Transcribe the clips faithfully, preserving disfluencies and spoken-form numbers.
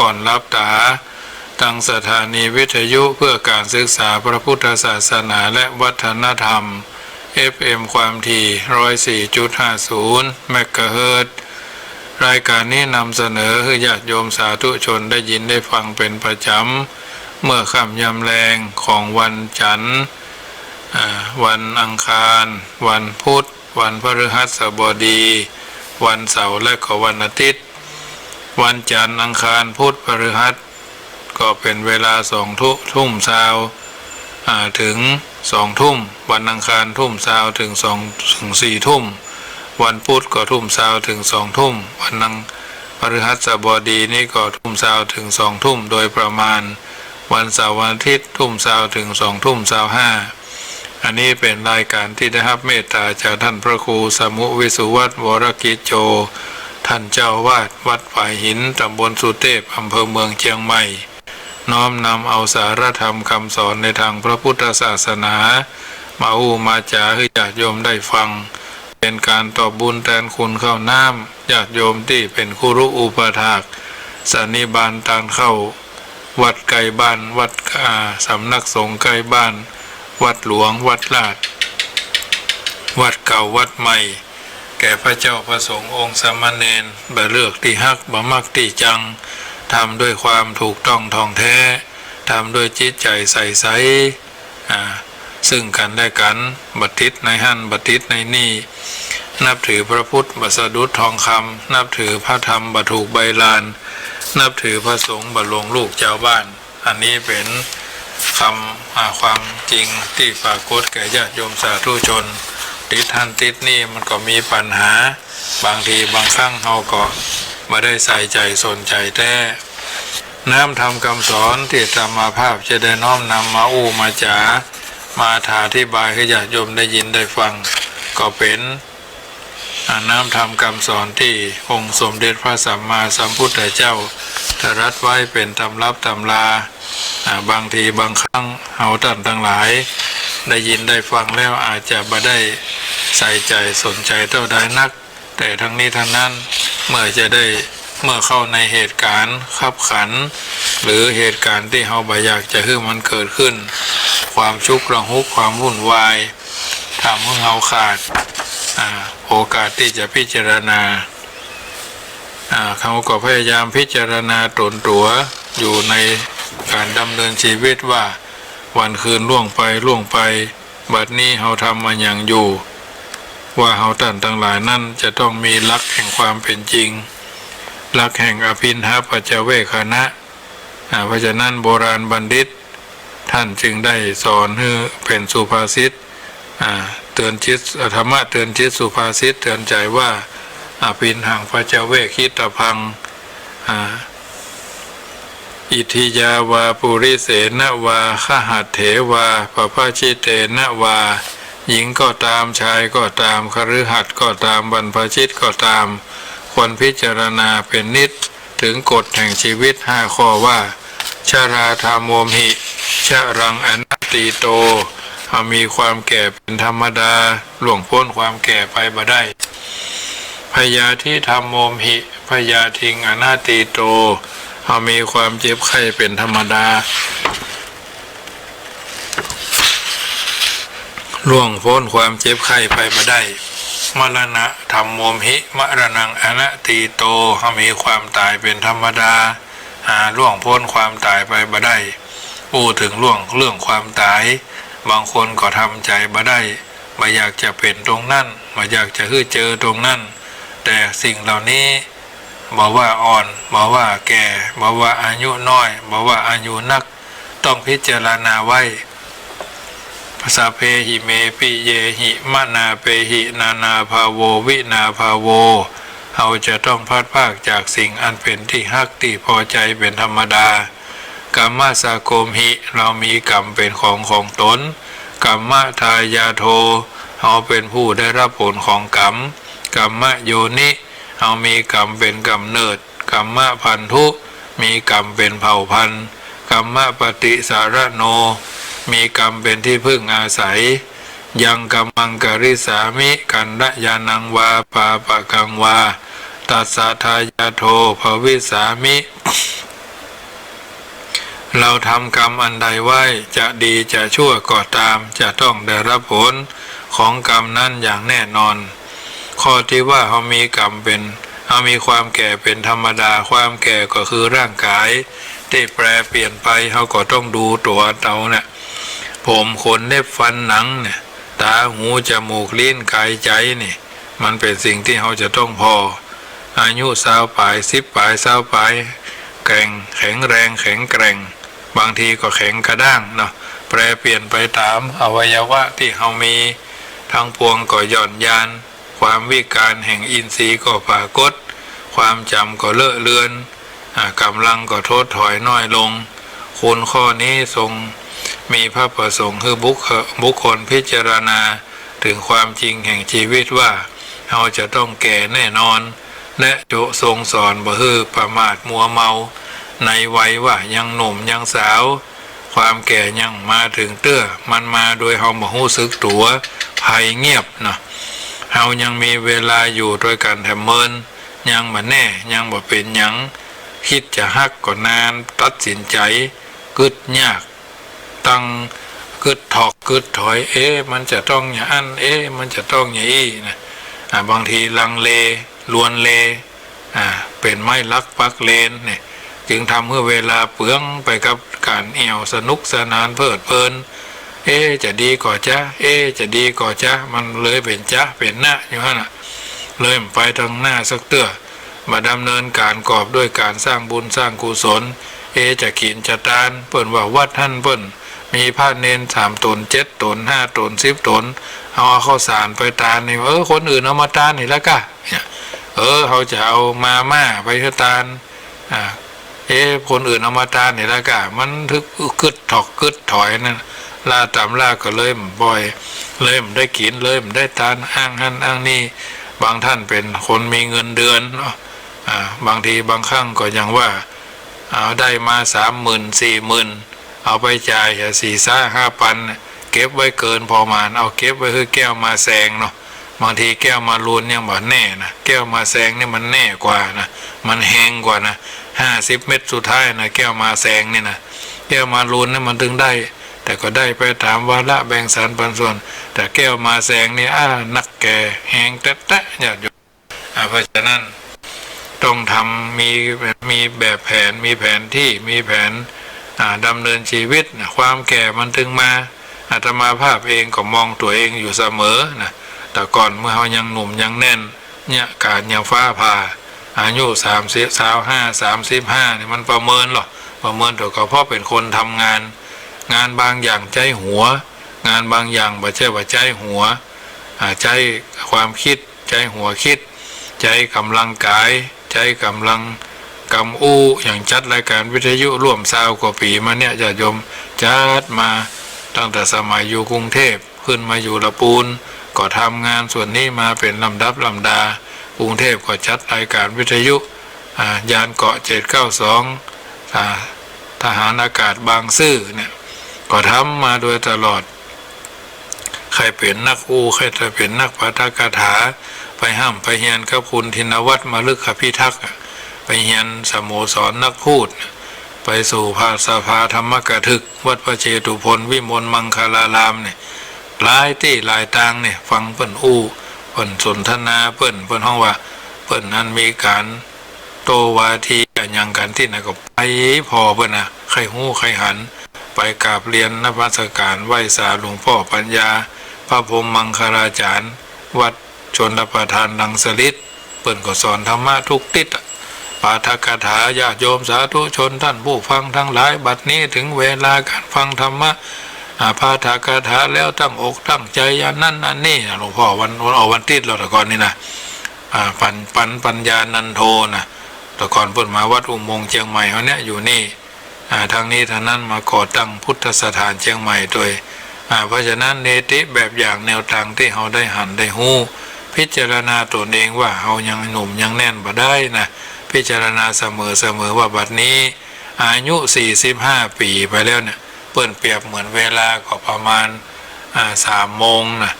ก่อนหลับต๋า ตางสถานีวิทยุเพื่อการศึกษาพระพุทธศาสนาและวัฒนธรรม เอฟเอ็ม ความถี่ ร้อยสี่จุดห้าศูนย์ เมกะเฮิรตซ์ รายการนี้นำเสนอหื้อญาติโยมสาธุชนได้ยินได้ฟังเป๋นประจ๋ำ เมื่อค่ำยามแลงของวันจันทร์ อ่า วันอังคาร วันพุธ วันพฤหัสบดี วันเสาร์ และก็วันอาทิตย์ วันจันทร์ อังคาร พุธ พฤหัส ก็เป๋นเวลาสองทุ่ม ทุ่มซาว อ่า ถึงสองทุ่ม วันอังคารทุ่มซาวถึงสอง ถึงสี่ทุ่ม วันพุธก็ทุ่มซาวถึงสองทุ่ม วันอัง พฤหัสบดีนี้ก็ทุ่มซาวถึงสองทุ่มโดยประมาณ วันเสาร์วันอาทิตย์ทุ่มซาวถึงสองทุ่มซาวห้า อันนี้เป๋นรายการตี้ได้ฮับเมตต๋าจากต้านพระครูสมุห์วิสุวัฒน์ วรกิจโจ ต้านเจ้าอาวาสวัดฝายหิน ตำบลสุเตพ อำเภอเมืองเจียงใหม่ น้อมนำเอาสาระธรรมกำสอนในตางพระพุทธศาสนา มาอู้มาจ๋าหื้อญาติโยมได้ฟัง เป๋นก๋านตอบบุญแตนคุณข้าวน้ำ ญาติโยมตี้เป๋นครุอุปถาก สันนิบาตตานข้าว วัดใก้บ้าน วัด อ่า สำนักสงฆ์ใก้บ้าน วัดหลวง วัดราช วัดเก่า วัดใหม่ แก่พระเจ้าพระสงฆ์องค์สามเณร บ่เลือกตี้ฮัก บ่มักตี้จัง ทำด้วยความถูกต้องถ่องแท้ ทำด้วยจิตใจ๋ใสใส อ่า ซึ่งกั๋นและกั๋น บ่ติดในหั้น บ่ติดในนี่ นับถือพระพุทธ บ่สะดุดทองคำ นับถือพระธรรม บ่ถูกใบลาน นับถือพระสงฆ์ บ่หลงลูกจาวบ้าน อันนี้เป๋นกำ อ่า ความจริงตี้ปรากฏแก่ญาติโยมสาธุชน ติดหั้นติดนี่มันก็มีปัญหา บางทีบางครั้งเฮาก็บ่ได้ใส่ใจ๋สนใจ๋แต๊ น้ำธรรมกำสอนตี้อาตมาภาพจะได้น้อมนำมาอู้มาจ๋า มาอธิบายหื้อญาติโยมได้ยินได้ฟัง ก็เป๋น อ่า น้ำธรรมกำสอนตี้องค์สมเด็จพระสัมมาสัมพุทธเจ้าตรัสไว้เป๋นตำรับตำรา อ่า บางทีบางครั้งเฮาต้านตังหลาย ได้ยินได้ฟังแล้วอาจจะบ่ได้ใส่ใจ๋สนใจ๋เต้าใดนัก แต่ตังนี้ตังนั้น เมื่อจะได้ เมื่อเข้าในเหตุก๋ารณ์คับขัน หรือเหตุก๋ารณ์ตี้เฮาบ่อยากจะหื้อมันเกิดขึ้น ความชุกละหุก ความวุ่นวาย ทำหื้อเฮาขาด อ่า โอกาสตี้จะพิจารณา อ่า เฮาก็พยายามพิจารณาตนตั๋วอยู่ในก๋านดำเนินชีวิตว่า วันคืนล่วงไป ล่วงไป บัดนี้เฮาทำอะหยังอยู่ ว่าเฮาต้านตังหลายนั้นจะต้องมีหลักแห่งความเป๋นจริง หลักแห่งอภิณหปัจจเวกขณะ อ่า เพราะฉะนั้นโบราณบัณฑิตต้านจึงได้สอนหื้อเป๋นสุภาษิต อ่า เตือนจิต ธรรมะเตือนจิต สุภาษิตเตือนใจ๋ว่า อภิณหังปัจจเวกขิตภัง อ่า อิทธิยา วา ปุริเสนะ วา คหัตเถ วา ปภชิเตนะ วา หญิงก็ต๋าม ชายก็ต๋าม คฤหัสถ์ก็ต๋าม บรรพชิตก็ต๋าม ควรพิจารณาเป๋นนิตย์ เถิงกฎแห่งชีวิตห้าข้อว่า ชราธรรมโมมหิ ชรังอนัตติโต เฮามีความแก่เป๋นธรรมดา ล่วงป๊นความแก่ไปบ่ได้ พยาธิธรรมโมมหิ พยาธิงอนัตติโต เฮามีความเจ็บไข้เป๋นธรรมดา ล่วงป๊นความเจ็บไข้ไปบ่ได้ มรณะธรรมโมมหิ มรณังอนัตติโต เฮามีความต๋ายเป๋นธรรมดา หาล่วงป๊นความต๋ายไปบ่ได้ อู้เถิงล่วง เรื่องความต๋าย บางคนก็ทำใจ๋บ่ได้ บ่อยากจะเป๋นตรงนั้น บ่อยากจะหื้อเจอตรงนั้น แต่สิ่งเหล่านี้ บ่ว่าอ่อน บ่ว่าแก่ บ่ว่าอายุน้อย บ่ว่าอายุนัก ต้องพิจารณาไว้ สัพเพหิเมปิเยหิ มนาเปหิ นานาภาโว วินาภาโว เฮาจะต้องพลัดพรากจากสิ่งอันเป๋นตี้ฮักตี้พอใจ๋เป๋นธรรมดา กัมมสโกมหิ เฮามีกรรมเป๋นของของต๋น กัมมทายาโท เฮาเป๋นผู้ได้ฮับผลของกรรม กัมมโยนิ เฮามีกรรมเป๋นก๋ำเนิด กัมมพันธุ มีกรรมเป๋นเผ่าพันธุ์ กัมมปฏิสารโณ มีกรรมเป๋นตี้พึ่งอาศัย ยังกัมมังกริสสามิ กัลยาณังวา ปาปะกังวา ตัสสะทายาโท ภวิสสามิ เราทำกรรมอันใดไว้ จะดีจะชั่วก็ตาม จะต้องได้รับผลของกรรมนั้นอย่างแน่นอน ข้อตี้ว่าเฮามีกรรมเป๋น เฮามีความแก่เป๋นธรรมดา ความแก่ก็คือร่างก๋ายตี้แปรเปลี่ยนไป เฮาก็ต้องดูตั๋วเฮาเนี่ย ผม ขน เล็บ ฟัน หนังเนี่ย ต๋า หู จมูก ลิ้น ก๋าย ใจ๋ นี่ มันเป๋นสิ่งตี้เฮาจะต้องผ่อ อายุซาวป๋าย สิบป๋าย ซาวป๋าย แข็ง แข็งแรง แข็งแกร่ง บางทีก็แข็งกระด้างเนาะ แปรเปลี่ยนไปต๋ามอวัยวะตี้เฮามี ทั้งปวงก็หย่อนยาน ความวิกาลแห่งอินทรีย์ก็ปรากฏ ความจ๋ำก็เลอะเลือน อ่า ก๋ำลังก็ถดถอยน้อยลง คุณข้อนี้ทรงมีพระประสงค์หื้อบุคค- บุคคลพิจารณา เถิงความจริงแห่งจีวิตว่า เฮาจะต้องแก่แน่นอน และจะทรงสอนบ่หื้อประมาทมัวเมา ในวัยว่ายังหนุ่มยังสาว ความแก่ยังมาเถิงเตื้อ มันมาโดยเฮาบ่ฮู้สึกตั๋ว ภัยเงียบเนาะ เฮายังมีเวลาอยู่ตวยกั๋นแถมเมิน ยังบ่แน่ ยังบ่เป๋นหยัง กึ๊ดจะฮักก็นาน ตัดสินใจ๋กึ๊ดยาก ตั้งกึ๊ดถอกกึ๊ดถอย เอ๊ะ มันจะต้องอย่างอั้น เอ๊ะ มันจะต้องอย่างอี้นะ อ่า บางทีลังเล ลวนเล อ่า เป๋นไม้หลักปักเลนเนี่ย จึงทำหื้อเวลาเปืองไปกับก๋านแอ่วสนุกสนานเพลิดเพลิน เอ๊ะ จะดีก่อจ๊ะ เอ๊ะ จะดีก่อจ๊ะ มันเลยเป๋นจ๊ะเป๋นนะอยู่หั้นน่ะ เลยบ่ไปตังหน้าสักเตื้อ บ่ดำเนินก๋านกอบด้วยก๋านสร้างบุญสร้างกุศล เอ๊ะ จะกิ๋นจะตาน เปิ้นว่าวัดหั้นเปิ้นมีพระเณรสามต๋น เจ็ดต๋น ห้าต๋น สิบต๋น เอา เอาข้าวสารไปตานนี่ เออ คนอื่นเอามาตานนี่แล้วก้า เนี่ย เออ เฮาจะเอามาม่าไปหื้อตาน อ่า เอ๊ะ คนอื่นเอามาตานนี่แล้วก้า มันถึงกึ๊ดถอกกึ๊ดถอยนั่น ล้าต๋ามล้าก็เลยบ่อย เลยบ่ได้กิ๋น เลยบ่ได้ตาน อ้างหั้นอ้างนี่ บางท่านเป๋นคนมีเงินเดือนเนาะ อ่า บางทีบางครั้งก็ยังว่า เอาได้มาสามหมื่น สี่หมื่น เอาไปจ่ายเสียสี่ซะห้าปัน เก็บไว้เกินผ่อหมาน เอาเก็บไว้หื้อแก้วมาแซงเนาะ บางทีแก้วมาลูนยังบ่แน่นะ แก้วมาแซงนี่มันแน่กว่านะ มันแฮงกว่านะ ห้าสิบเม็ดสุดท้ายนะ แก้วมาแซงนี่นะ แก้วมาลูนนี่มันถึงได้ แต่ก็ได้ไปต๋ามวาระแบ่งสรรปันส่วน แต่แก้วมาแซงนี่ อ้า นักแก่แฮงแต๊ๆ ญาติโยม อ่า เพราะฉะนั้นต้องทำ มี มีแบบแผน มีแผนตี้ มีแผน อ่า ดำเนินจีวิตนะ ความแก่มันถึงมา อาตมาภาพเองก็มองตั๋วเองอยู่เสมอนะ แต่ก่อนเมื่อเฮายังหนุ่มยังแน่นเนี่ย ก๋านยังฟ้าผ่า อายุสามสิบ ซาวห้า สามสิบห้า นี่มันประเมินหรอ ประเมินตั๋วก็เพราะเป๋นคนทำงาน งานบางอย่างใจ๊หัว งานบางอย่างบ่ใจ้ว่าใจ๊หัว อ่า ใจ๊ความกึ๊ด ใจ๊หัวกึ๊ด ใจ๊ก๋ำลังก๋าย ใจ๊ก๋ำลังกำอู้ อย่างจัดรายก๋านวิทยุร่วมซาวกว่าปี๋มาเนี่ย ญาติโยม จัดมาตั้งแต่สมัยอยู่กรุงเทพฯ ขึ้นมาอยู่ละปูน ก็ทำงานส่วนนี้มาเป๋นลำดับลำดา กรุงเทพฯก็จัดรายก๋านวิทยุ อ่า ยานเกราะ เจ็ดเก้าสอง อ่า ทหารอากาศบางซื่อเนี่ย ก็ทำมาโดยตลอด ใค่เป๋นนักอู้ ใค่จะเป๋นนักปาฐกถา ไปฮ่ำไปเฮียนกับคุณธินวัฒน์มฤคคพิทักษ์อะ ไปเฮียนสโมสรนักพูด ไปสู่พระสภาธรรมกถึก วัดพระเชตุพนวิมลมังคลารามเนี่ย หลายตี้หลายตางเนี่ย ฟังเปิ้นอู้ เปิ้นสนทนา เปิ้น เปิ้นฮ้องว่า เปิ้นนั้นมีก๋าน โต้วาทีกั๋นหยังกั๋นตี้ไหนก็ไปผ่อเปิ้นนะ ใค่ฮู้ใค่หัน ไปกราบเรียนนมัสก๋านไหว้สาหลวงป้อปัญญา พระพรหมมังคลาจารย์ วัดชลประทานรังสฤๅษ์ เปิ้นก็สอนธรรมะทุกติ๊ดอะ ปาฐกถา ญาติโยมสาธุชนต้านผู้ฟังตังหลาย บัดนี้เถิงเวลาก๋านฟังธรรมะ อ่า ปาฐกถาแล้วตั้งอกตั้งใจ๋อันนั้นอันนี้นะ หลวงป้อวัน วันออกวันติ๊ดแล้วแต่ก่อนนี่นะ อ่า ปัญ ปัญ ปัญญานันโทนะ แต่ก่อนเปิ้นมาวัดอุโมงค์เจียงใหม่เฮาเนี่ย อยู่นี่ อ่า ตังนี้ตังนั้นมาก่อตั้งพุทธสถานเจียงใหม่ตวย อ่า เพราะฉะนั้นเนติแบบอย่างแนวตางตี้เฮาได้หันได้ฮู้ พิจารณาตนเองว่าเฮายังหนุ่มยังแน่นบ่ได้นะ พิจารณาเสมอเสมอว่าบัดนี้อายุสี่สิบห้าปี๋ไปแล้วเนี่ย เปิ้นเปรียบเหมือนเวลาก็ประมาณ อ่า สามโมงนะ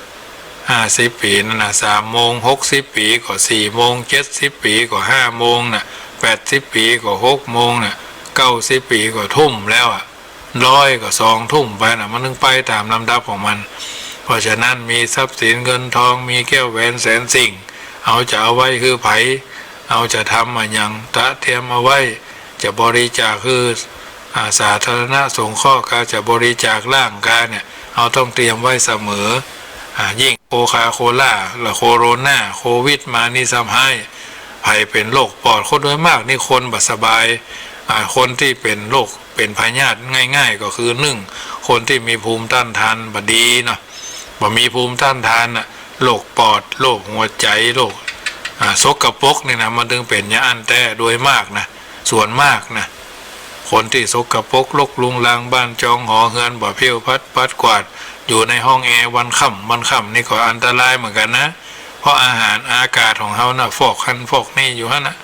ห้าสิบปี๋นั่นนะ สามโมง หกสิบปี๋ก็สี่โมง เจ็ดสิบปี๋ก็ห้าโมงนะ แปดสิบปี๋ก็หกโมงนะ เก้าสิบปี๋ก็ทุ่มแล้วอะ ร้อยก็สองทุ่มไปนะ มันถึงไปต๋ามลำดับของมัน เพราะฉะนั้นมีทรัพย์สินเงินทอง มีแก้วแหวนแสนสิ่ง เฮาจะเอาไว้หื้อใผ เฮาจะทำอะหยัง ตระเตรียมเอาไว้ จะบริจาคหื้อ อ่า สาธารณะสงเคราะห์กา จะบริจาคร่างกาเนี่ย เฮาต้องเตรียมไว้เสมอ อ่า ยิ่งโคคาโคล่า และโคโรนา โควิดมานี่ซ้ำฮ้าย ใผเป๋นโรคปอด คนโดยมากนี่คนบ่สบาย อ่า คนตี้เป๋นโรค เป๋นพยาธิง่ายๆ ก็คือนึ่ง คนตี้มีภูมิต้านทานบ่ดีเนาะ บ่มีภูมิต้านทานน่ะ โรคปอด โรคหัวใจ๋ โรค อ่า สกปรกนี่นะ มันถึงเป๋นอย่างอั้นแต๊โดยมากนะ ส่วนมากนะ คนตี้สกปรกรกรุงรัง บ้านจองหอเฮือนบ่เผี้ยว ผัดปัดกวาด อยู่ในห้องแอร์วันค่ำวันค่ำนี่ก็อันตรายเหมือนกั๋นนะ เพราะอาหารอากาศของเฮาน่ะ ฟอกหั้นฟอกนี่อยู่หั้นน่ะ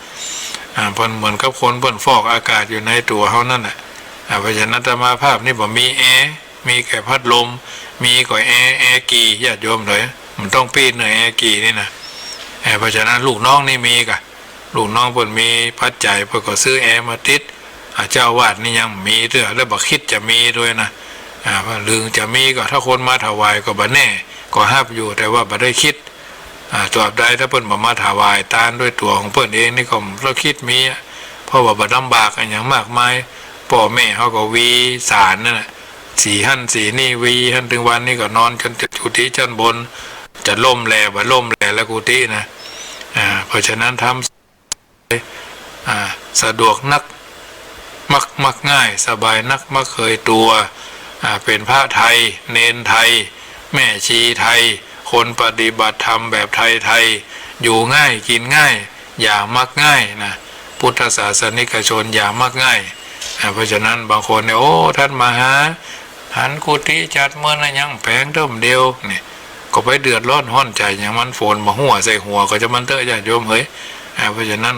อ่า เปิ้นเหมือนกับคนเปิ้นฟอกอากาศอยู่ในตั๋วเฮานั่นแหละ อ่า เพราะฉะนั้นอาตมาภาพนี่บ่มีแอร์ มีแก่พัดลม มีก็แอร์ แอร์กี่ ญาติโยมเอ๋ย มันต้องปีดเน่อแอร์กี่นี่นะ เอ่อ เพราะฉะนั้นลูกน้องนี่มีก่ะ ลูกน้องเปิ้นมีปัจจัย เปิ้นก็ซื้อแอร์มาติด อ่า เจ้าอาวาสนี่ยังมีเตื้อ แล้วบ่คิดจะมีด้วยนะ อ่า หรือจะมีก็ถ้าคนมาถวายก็บ่แน่ ก็ฮับอยู่ แต่ว่าบ่ได้คิด อ่า ตราบใดถ้าเปิ้นบ่มาถวายตานด้วยตั๋วของเปิ้นเองนี่ก็บ่คิดมีอะ เพราะว่าบ่ลำบากอะหยังมากมาย ป้อแม่เฮาก็วีสารนั่นแหละ สีหั้นสีนี่ วีหั้น ตึงวันนี้ก็นอนกั๋นจะกุฏิชั้นบน จะล่มแหล่บ่ล่มแหล่ละกุฏินะ อ่า เพราะฉะนั้นทำ อ่า สะดวกนัก มัก มักง่าย สบายนัก มักเคยตั๋ว อ่า เป๋นพระไทย เณรไทย แม่ชีไทย คนปฏิบัติธรรมแบบไทยๆ อยู่ง่าย กิ๋นง่าย อย่ามักง่ายนะ พุทธศาสนิกชนอย่ามักง่าย อ่า เพราะฉะนั้นบางคนเนี่ย โอ้ ท่านมาหา หันกุฏิจัดเมินอะหยังแผงเติ่มเดียว เนี่ย ก็ไปเดือดร้อนฮ้อนใจ๋หยังมัน ฝนบ่หัวใส่หัวก็จะมันเต๊อะ ญาติโยมเอ๋ย อ่า เพราะฉะนั้น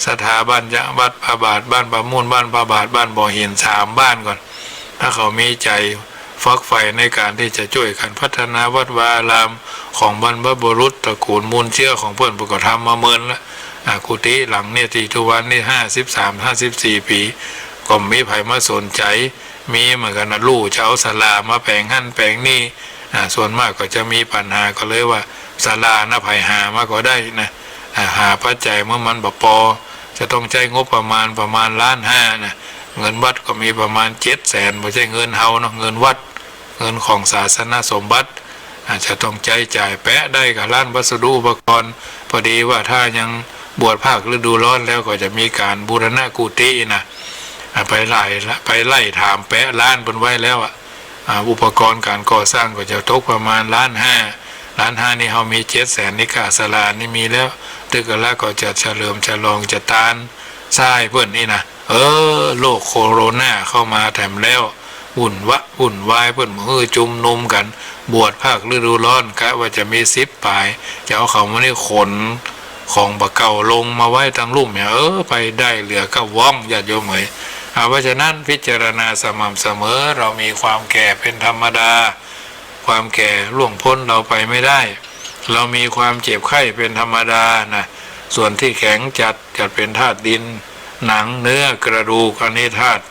ศรัทธาบ้านจะ วัดพระบาท บ้านประมูล บ้านพระบาท บ้านบ่อหิน สามบ้านก่อน ถ้าเขามีใจ๋ฝักใฝ่ในก๋านตี้จะจ้วยกั๋นพัฒนาวัดวาอารามของบรรพบุรุษตระกูลมูลเจื๊อของเปิ้น เปิ้นก็ทำมาเมินละ อ่า กุฏิหลังเนี่ยตี้ทุกวันนี้ห้าสิบสาม ห้าสิบสี่ปี๋ ก็บ่มีใผมาสนใจ๋ มีเหมือนกั๋นนะ ลู่จะเอาศาลามาแป๋งหั้นแป๋งนี่ อ่า ส่วนมากก็จะมีปัญหา ก็เลยว่าศาลานะ ใผหามาก็ได้นะ อ่า หาปัจจัยเมื่อมันบ่ปอ จะต้องใจ๊งบประมาณประมาณล้านห้านะ เงินวัดก็มีประมาณเจ็ดแสน บ่ใจ้เงินเฮาเนาะ เงินวัด เงินของศาสนสมบัติ อาจจะต้องใจ๊จ่ายแปะได้กับร้านวัสดุอุปกรณ์ พอดีว่าถ้ายังบวชภาคฤดูร้อนแล้วก็จะมีก๋านบูรณะกุฏินะ อ่า ไปไล่ ไปไล่ถามแปะร้านเปิ้นไว้แล้วอะ อ่า อุปกรณ์ก๋านก่อสร้างก็จะตกประมาณล้านห้า ล้านห้านี่เฮามีเจ็ดแสน นี่ก้าศาลานี่มีแล้ว ตึกละก็จะเฉลิมฉลองจะตาน ใส่เปิ้นนี่นะ เออ โรคโคโรนาเข้ามาแถมแล้ว วุ่นวะ วุ่นวาย เปิ้นบ่หื้อจุมนุมกั๋น บวชภาคฤดูร้อน กะว่าจะมีสิบป๋าย จะเอาเขามานี่ขนของบ่าเก่าลงมาไว้ตังลุ่มเนี่ย เออ ไปได้เหลือก้าว้อง ญาติโยมเอ๋ย อ่า เพราะฉะนั้นพิจารณาสม่ำเสมอ เรามีความแก่เป๋นธรรมดา ความแก่ล่วงป๊นเราไปไม่ได้ เรามีความเจ็บไข้เป๋นธรรมดานะ ส่วนตี้แข็งจัด จัดเป๋นธาตุดิน หนัง เนื้อ กระดูก อันนี้ธาตุ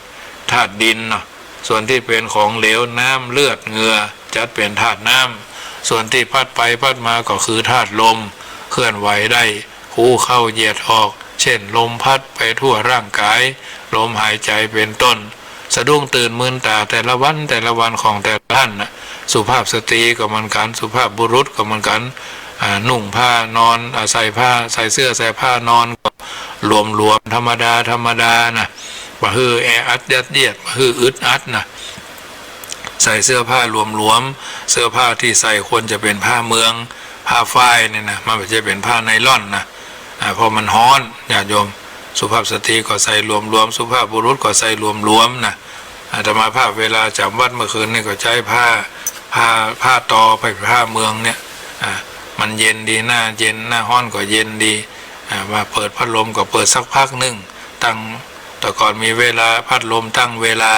ธาตุดินเนาะ ส่วนตี้เป๋นของเหลว น้ำ เลือด เหงื่อ จัดเป๋นธาตุน้ำ ส่วนตี้พัดไปพัดมาก็คือธาตุลม เคลื่อนไหวได้ ฮู้เข้าเหยียดออก เช่น ลมพัดไปทั่วร่างก๋าย ลมหายใจ๋เป๋นต้น สะดุ้งตื่นมืนต๋าแต่ละวัน แต่ละวันของแต่ละท่านน่ะ สุภาพสตรีก็เหมือนกั๋น สุภาพบุรุษก็เหมือนกั๋น อ่า นุ่งผ้านอน อ่า ใส่ผ้า ใส่เสื้อใส่ผ้านอนก็หลวมๆ ธรรมดา ธรรมดานะ บ่หื้อแออัดยัดเยียด บ่หื้ออึดอัดนะ ใส่เสื้อผ้าหลวมๆ เสื้อผ้าตี้ใส่ควรจะเป๋นผ้าเมือง ผ้าฝ้ายนี่นะ มันบ่ใจ้เป๋นผ้าไนลอนนะ อ่า เพราะมันฮ้อน ญาติโยม สุภาพสตรีก็ใส่หลวมๆ สุภาพบุรุษก็ใส่หลวมๆ นะ อาตมาภาพเวลาจ๋ำวัดเมื่อคืนนี่ก็ใจ๊ผ้า ผ้า ผ้าตอไป ผ้าเมืองเนี่ย อ่า มันเย็นดี หน้าเย็น หน้าฮ้อนก็เย็นดี อ่า มาเปิดพัดลมก็เปิดสักพักนึ่ง ตั้ง แต่ก่อนมีเวลาพัดลมตั้งเวลา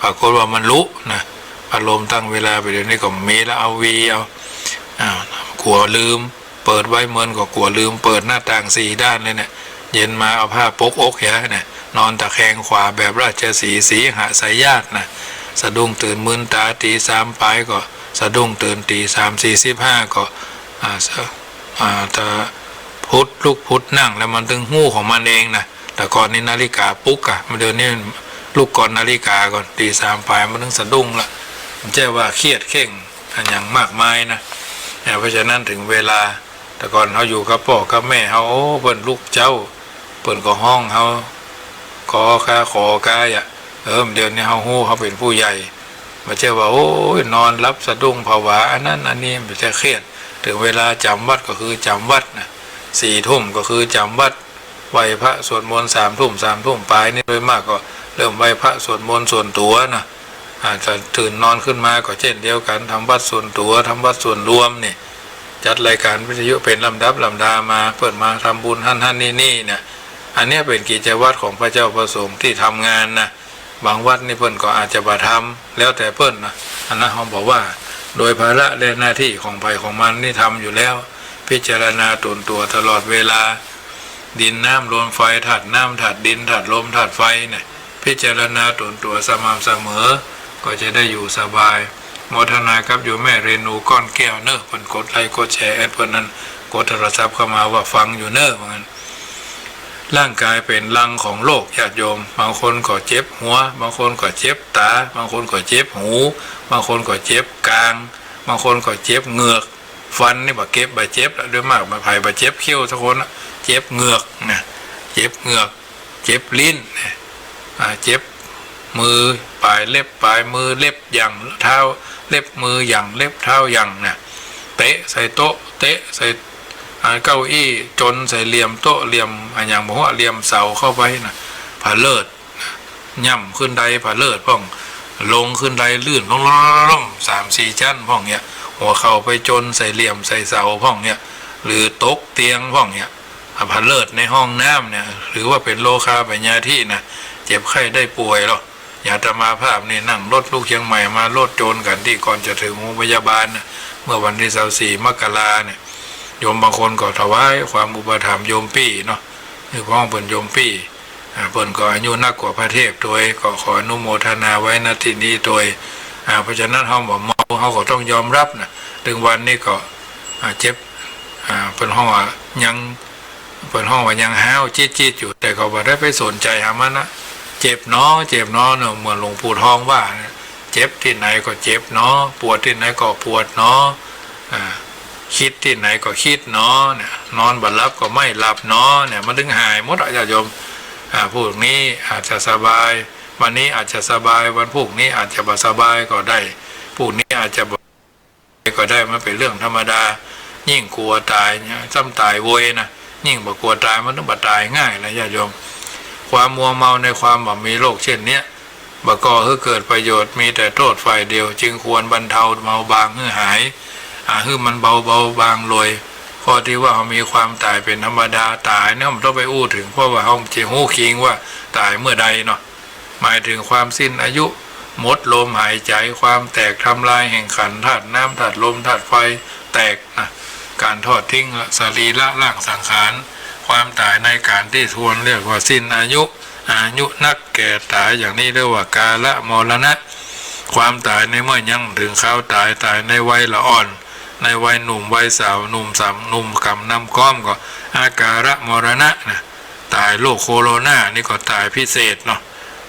ปรากฏว่ามันลุนะ พัดลมตั้งเวลาไป เดี๋ยวนี้ก็มีแล้ว เอาวีเอา อ่า กั๋วลืม เปิดไว้เมินก็กั๋วลืม เปิดหน้าต่างสี่ด้านเลยเนี่ย เย็นมาเอาผ้าปกอกเหียเนี่ย นอนตะแคงขวาแบบราชสีห์ สีหสายญาตินะ สะดุ้งตื่นมึนต๋า ตี๋สามป๋ายก็สะดุ้งตื่น ตี๋สามสี่สิบห้าก็ อ่า สะ อ่า ตะผุดลุกผุดนั่งแล้วมันตึงฮู้ของมันเองนะ แต่ก่อนนี้นาฬิกาปลุกอะ เดี๋ยวนี้ลุกก่อนนาฬิกาก่อน ตี๋สามป๋ายมันตึงสะดุ้งละ มันบ่ใจ้ว่าเครียดเคร่งอะหยังมากมายนะ อ่า เพราะฉะนั้นเถิงเวลา แต่ก่อนเฮาอยู่กับป้อกับแม่เฮา โอ้ เปิ้นลุกเจ๊า เปิ้นก็ฮ้องเฮา ขอข้า ขอข้าอะ เออ เดี๋ยวนี้เฮาฮู้ เฮาเป๋นผู้ใหญ่ บ่ใจ้ว่า โอ้ย นอนหลับสะดุ้งผวา อันนั้นอันนี้ บ่ใจ้ เครียด เถิงเวลาจ๋ำวัตรก็คือจ๋ำวัตรนะ สี่ทุ่มก็คือจ๋ำวัตร ไหว้พระสวดมนต์สามทุ่ม สามทุ่มป๋ายนี่ โดยมากก็เริ่มไหว้พระสวดมนต์ส่วนตั๋วนะ อ่า ถ้าตื่นนอนขึ้นมาก็เจ้นเดียวกั๋น ทำวัตรส่วนตั๋ว ทำวัตรส่วนรวมนี่ จัดรายการวิทยุเป๋นลำดับลำดามา เปิ้นมาทำบุญหั้นหั้นนี่นี่เนี่ย อันเนี้ยเป๋นกิจวัตรของพระเจ้าพระสงฆ์ตี้ทำงานนะ บางวัดนี่เปิ้นก็อาจจะบ่ทำ แล้วแต่เปิ้นนะ อันนั้นเฮาบอกว่า โดยภาระและหน้าตี้ของใผของมันนี่ทำอยู่แล้ว พิจารณาตนตั๋วตลอดเวลา ดินน้ำลมไฟ ธาตุน้ำธาตุดิน ธาตุลมธาตุไฟเนี่ย พิจารณาตนตั๋วสม่ำเสมอ ก็จะได้อยู่สบาย โมทนากับโยมแม่เรนูก้อนแก้วเนอะ เปิ้นกดไลก์กดแชร์แอดเปิ้นนั้น กดโทรศัพท์เข้ามาว่าฟังอยู่เนอะ ว่างั้น ร่างกายเป๋นรังของโรค ญาติโยม บางคนก็เจ็บหัว บางคนก็เจ็บต๋า บางคนก็เจ็บหู บางคนก็เจ็บกราง บางคนก็เจ็บเหงือก ฟันนี่บ่เจ็บ บ่เจ็บละ โดยมากบ่ใผบ่เจ็บเขี้ยวสักคนละ เจ็บเหงือกนะ เจ็บเหงือก เจ็บลิ้นนะ อ่า เจ็บมือ ป๋ายเล็บ ป๋ายมือ เล็บหยั่งเท้า เล็บมือหยั่ง เล็บเท้าหยั่งนะ เตะใส่โต๊ะ เตะใส่ อ่า เก้าอี้ จนใส่เหลี่ยมโต๊ะ เหลี่ยม อะหยังบ่ฮู้ เหลี่ยมเสาเข้าไปนะ ผะเลิด ย่ำขึ้นไดผะเลิดพ่อง ลงขึ้นไดลื่นล้มๆๆๆ สามสี่ชั้นพ่องเนี่ย หัวเข่าไปจนใส่เหลี่ยมใส่เสาพ่องเนี่ย หรือตกเตียงพ่องเนี่ย อ่ะ ผะเลิดในห้องน้ำเนี่ย ถือว่าเป๋นโรคาพยาธินะ เจ็บไข้ได้ป่วยหรอก อย่างอาตมาภาพนี่นั่งรถลุกเชียงใหม่มา รถโจรกั๋นตี้ก่อนจะเถิงโฮงพยาบาลนะ เมื่อวันตี้ซาวสี่มกราเนี่ย โยมบางคนก็ถวายความอุปถัมภ์โยมปี้เนาะ คือพ้องเปิ้นโยมปี้ อ่า เปิ้นก็อายุนักกว่าพระเทพตวย ก็ขออนุโมทนาไว้ ณ ตี้นี้ตวย อ่า เพราะฉะนั้นเฮาบ่เมา เฮาก็ต้องยอมรับนะ เถิงวันนี้ก็ อ่า เจ็บ อ่า เปิ้นฮ้องว่ายัง เปิ้นฮ้องว่ายังฮ้าวจี๊ดๆ อยู่ แต่ก็บ่ได้ไปสนใจ๋หามันนะ เจ็บหนอ เจ็บหนอเนาะ เหมือนหลวงปู่ทองว่านะ เจ็บตี้ไหนก็เจ็บหนอ ปวดตี้ไหนก็ปวดหนอ อ่า คิดตี้ไหนก็คิดหนอเนี่ย นอนบ่หลับก็ไม่หลับหนอเนี่ย มันเถิงหายหมดอะ ญาติโยม อ่า พรุ่งนี้อาจจะสบาย วันนี้อาจจะสบาย วันพรุ่งนี้อาจจะบ่สบายก็ได้ พรุ่งนี้อาจจะบ่ ก็ได้ มันเป๋นเรื่องธรรมดา ยิ่งกลัวต๋ายเนี่ย ซ้ำต๋ายโวยนะ ยิ่งบ่กลัวต๋าย มันเถิงบ่ต๋ายง่ายนะ ญาติโยม ความมัวเมาในความบ่มีโรคเช่นเนี้ย บ่ก่อหื้อเกิดประโยชน์ มีแต่โต้ษฝ่ายเดียว จึงควรบรรเทาเบาบางหื้อหาย อ่า หื้อมันเบาเบาบางลง ข้อตี้ว่าเฮามีความต๋ายเป๋นธรรมดา ต๋ายเนี่ยบ่ต้องไปอู้เถิง เพราะว่าเฮาจะฮู้คิงว่าต๋ายเมื่อใดเนาะ หมายเถิงความสิ้นอายุ หมดลมหายใจ๋ ความแตกทำลายแห่งขันธ์ ธาตุน้ำ ธาตุลม ธาตุไฟ แตกนะ ก๋านทอดทิ้งสรีระร่างสังขาร ความต๋ายในก๋านตี้ควรเรียกว่าสิ้นอายุ อายุนักแก่ต๋าย อย่างนี้เรียกว่ากาละมรณะ ความต๋ายในเมื่อยังบ่เถิงคราวต๋าย ต๋ายในวัยละอ่อน ในวัยหนุ่ม วัยสาว หนุ่มสาว หนุ่มกำนำก้อมก็อาการะมรณะนะ ต๋ายโรคโคโรนานี่ก็ต๋ายพิเศษเนาะ